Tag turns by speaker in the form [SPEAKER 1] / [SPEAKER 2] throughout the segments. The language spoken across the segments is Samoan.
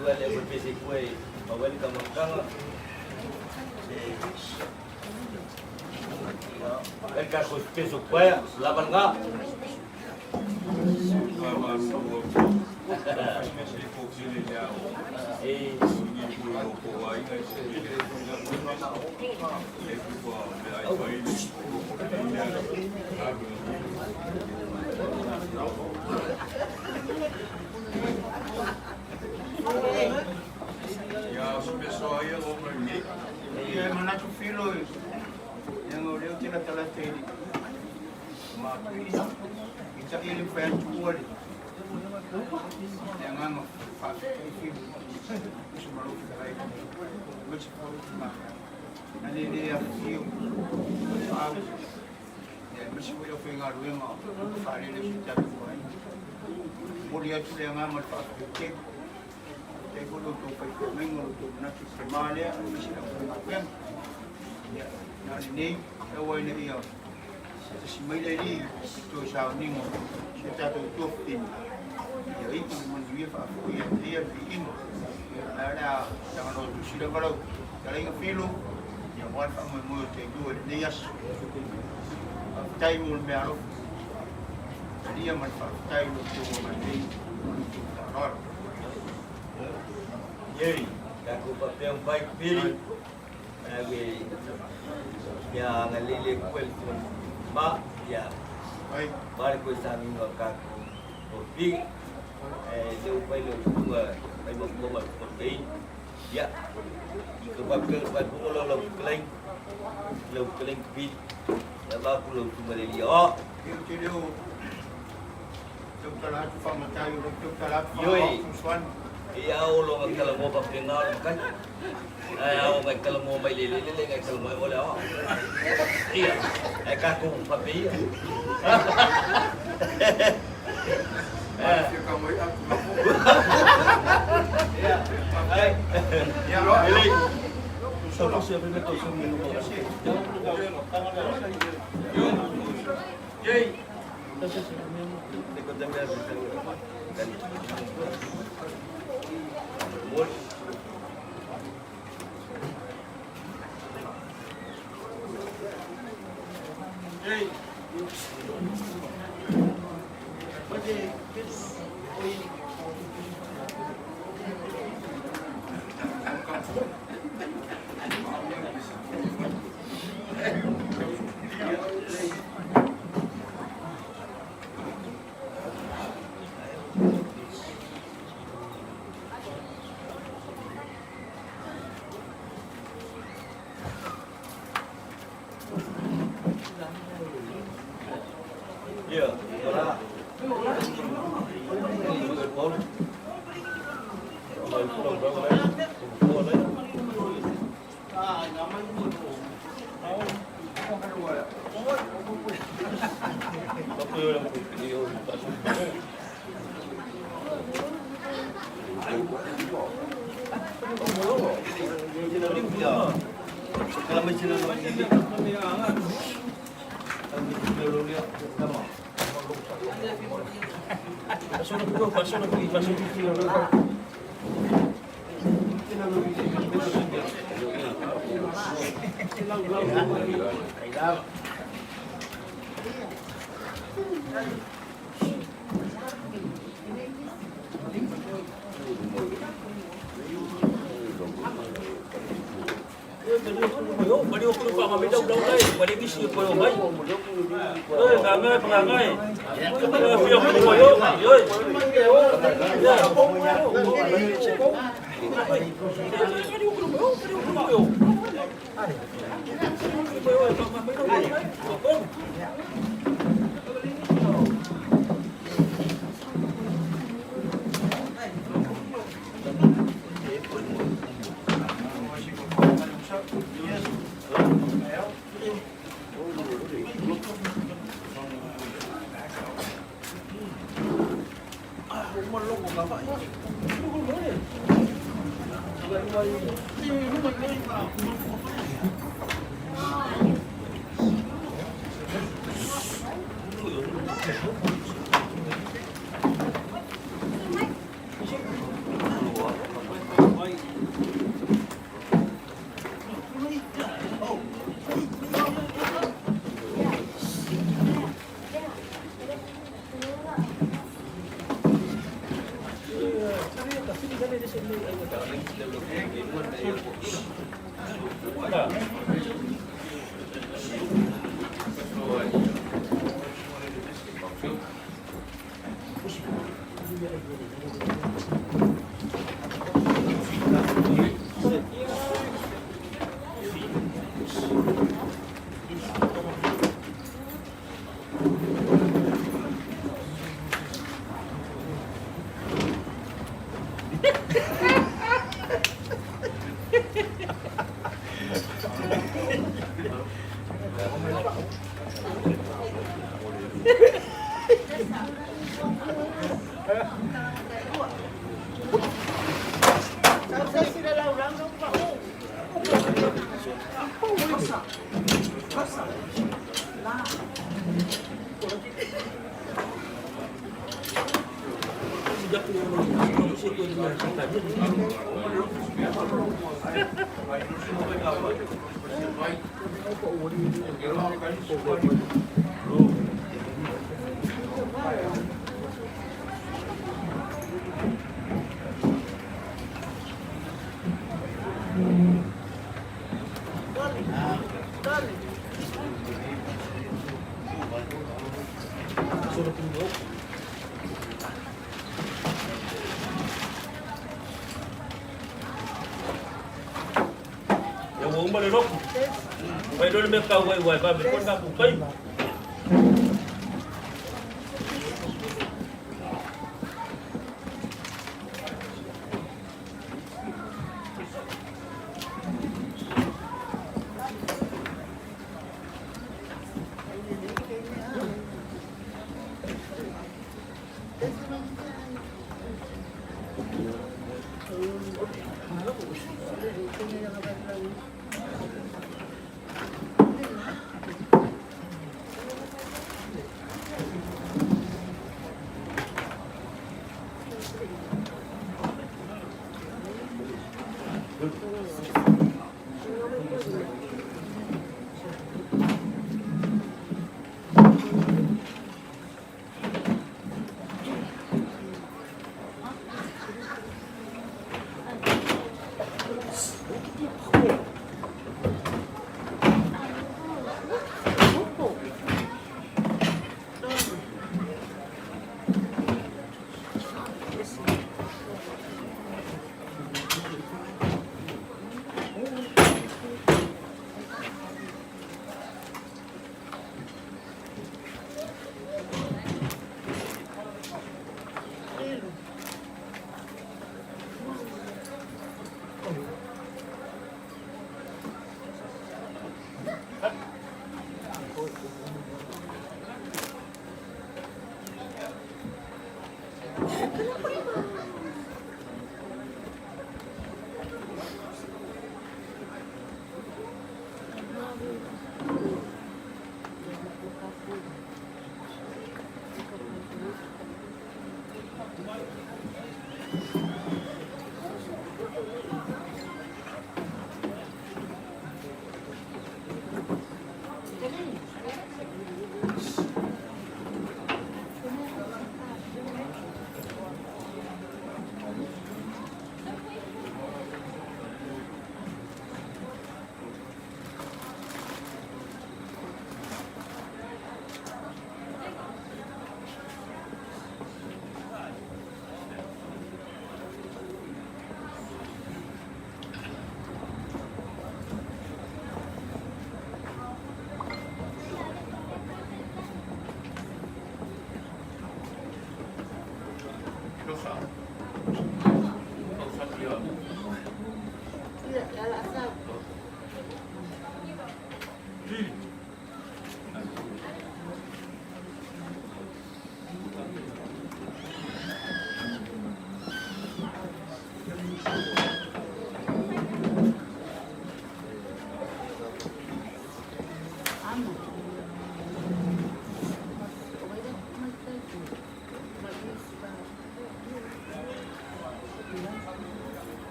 [SPEAKER 1] Tua le ko pese kue pa weli ka makanga. Weli ka ko peso kue laban nga.
[SPEAKER 2] Ia e manatu filo leaga o lea ou te latalata i le I taʻi le mafai atu ua le le agaga faafetai filo uso ma lou fetalai aemaise foi o tama na le le afifio faatoaga aemaise foi le aufaigaluega faalele o si o tatou aiga. Momoli atu le agaga o le faafetai tele. Faafetai foi lo outou faifeagaiga, lo outou manatu i le tama lea aemaise le aufaigaluega. Ia, na o lenei, tau ai ina ia tasi mai le Alii i toe sauniga o si o tatou tuafafine, ia iu le manuia faafoi ia te Ia le viiga. Ia, ae o le a tagaloa tusi lava lau fetalaiga Filo, ia aua le faamoemoe o tailua i lenei aso. Faafetai mo le meaalofa, talia ma le faafetai i lo outou agalelei ma lo outou faaaloalo.
[SPEAKER 1] Yei, tatou faapea pai pili. Ia agalelei le Atua i le ma ia ma le toe sauniga o tatou tofi le upai le utuga mai ma ma ma tei ia i ka faapea pai po lo lo kelai lo kelai pi ia ba ku lo tu le lia o
[SPEAKER 2] Ia te leo tautala atu faamatai o tautala atu faamatai.
[SPEAKER 1] Ia o lo ngakala mo pa penga o kai. Ai ao ngai kala mo mai le le le ngai kala mo ole ao. Ia, ai ka ko pa pe ia.
[SPEAKER 2] Eh. Ia, ai. Ia lo.
[SPEAKER 1] Ele. Yei. Ia, wala. Ia ua uma le lotu. Fai loa le mea tau ai ua e vave foi le tatou taimi.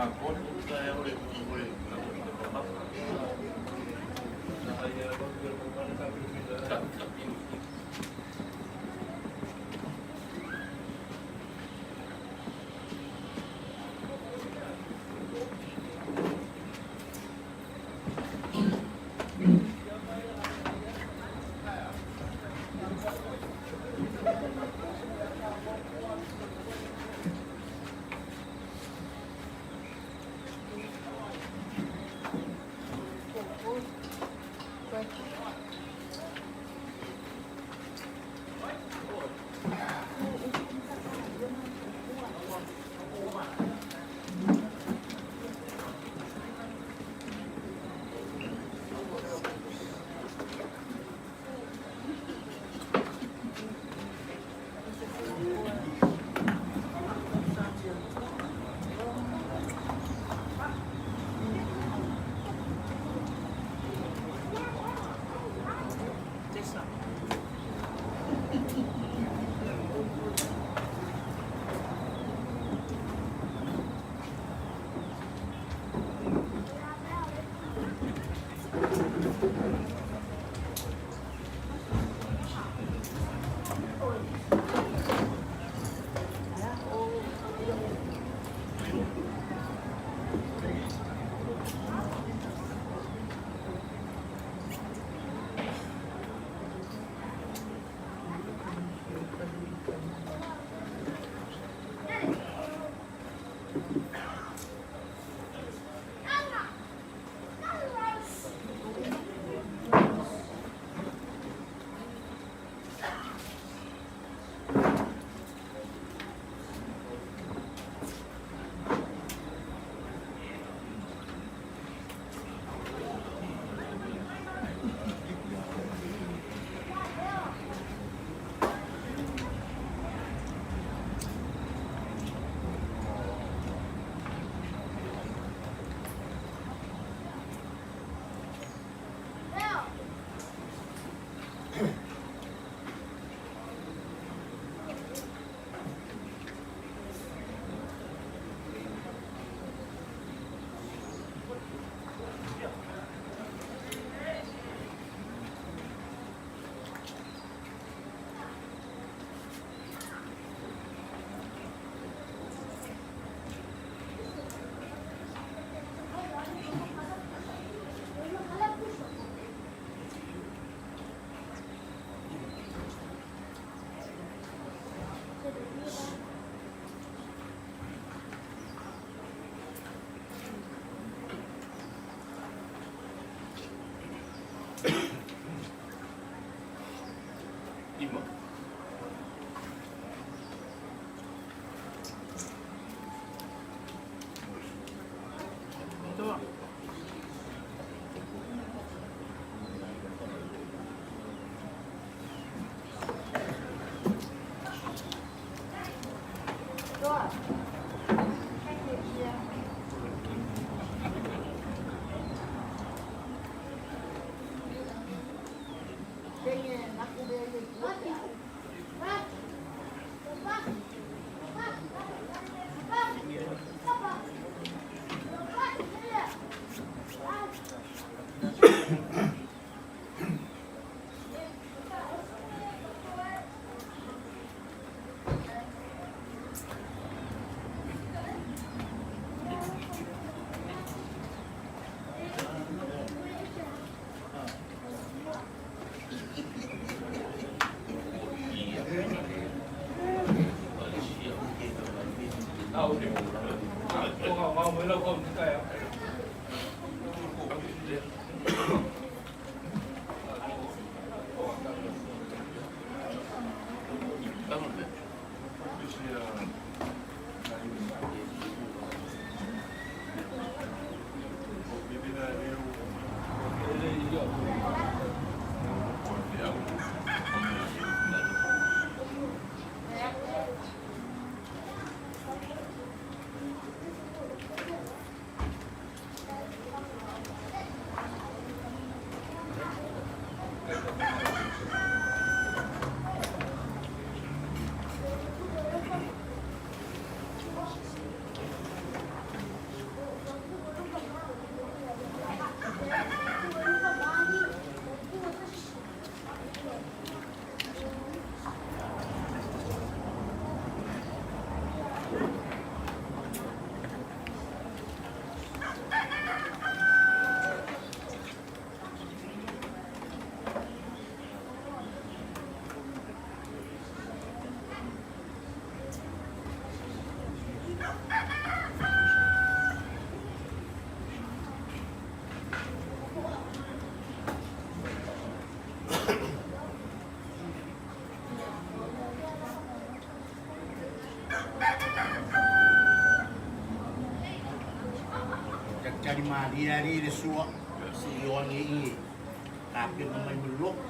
[SPEAKER 1] 5.
[SPEAKER 3] Tali malie alii le sua, se i o ane i e tapena mai ma le loto.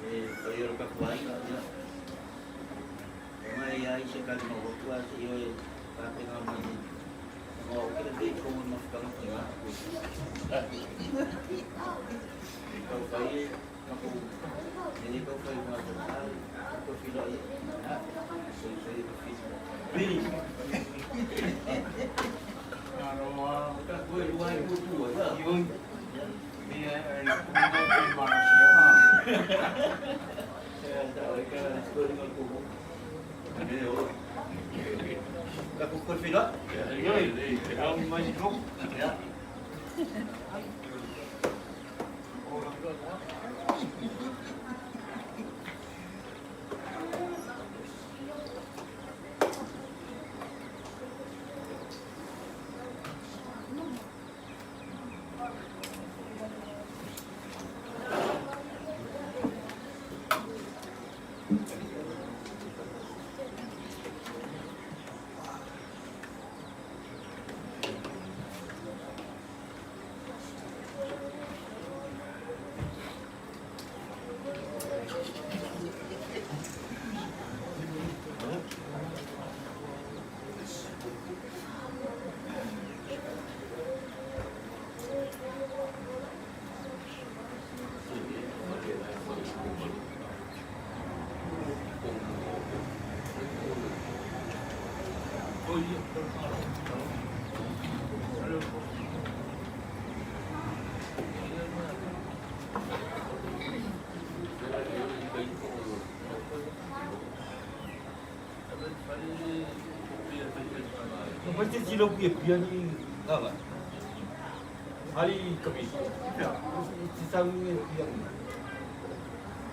[SPEAKER 1] E paia o le tapuaiga, ia. E mai ai se tali mau atu a se i oe tapena mai nei. Ona o kile pei ko ma fukanga fanga. E tau fai e ma ko e le tau fai ma ko ai ko filo ai. Ha. So so e fi. Bi.
[SPEAKER 2] Alo,
[SPEAKER 1] Ka ko e luai ko tu ai ba.
[SPEAKER 2] Yun. Ni e kumina pe malosia.
[SPEAKER 1] Ka ko ko filo.
[SPEAKER 2] Yoi, au mai ko.
[SPEAKER 1] Ya.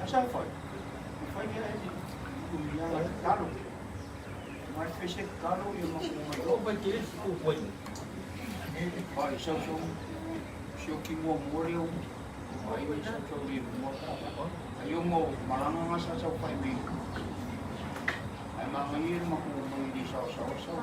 [SPEAKER 2] Asa fai. Fai ni ai ku ia talo. Mai fese talo ia ma ku mai. Ai sau sau. Sio ki mo mo leo. Ai mai sau sau ni mo. Ai yo mo malanga nga sa sau fai mi. Ai ma ngai ma ku mai ni sau sau sau.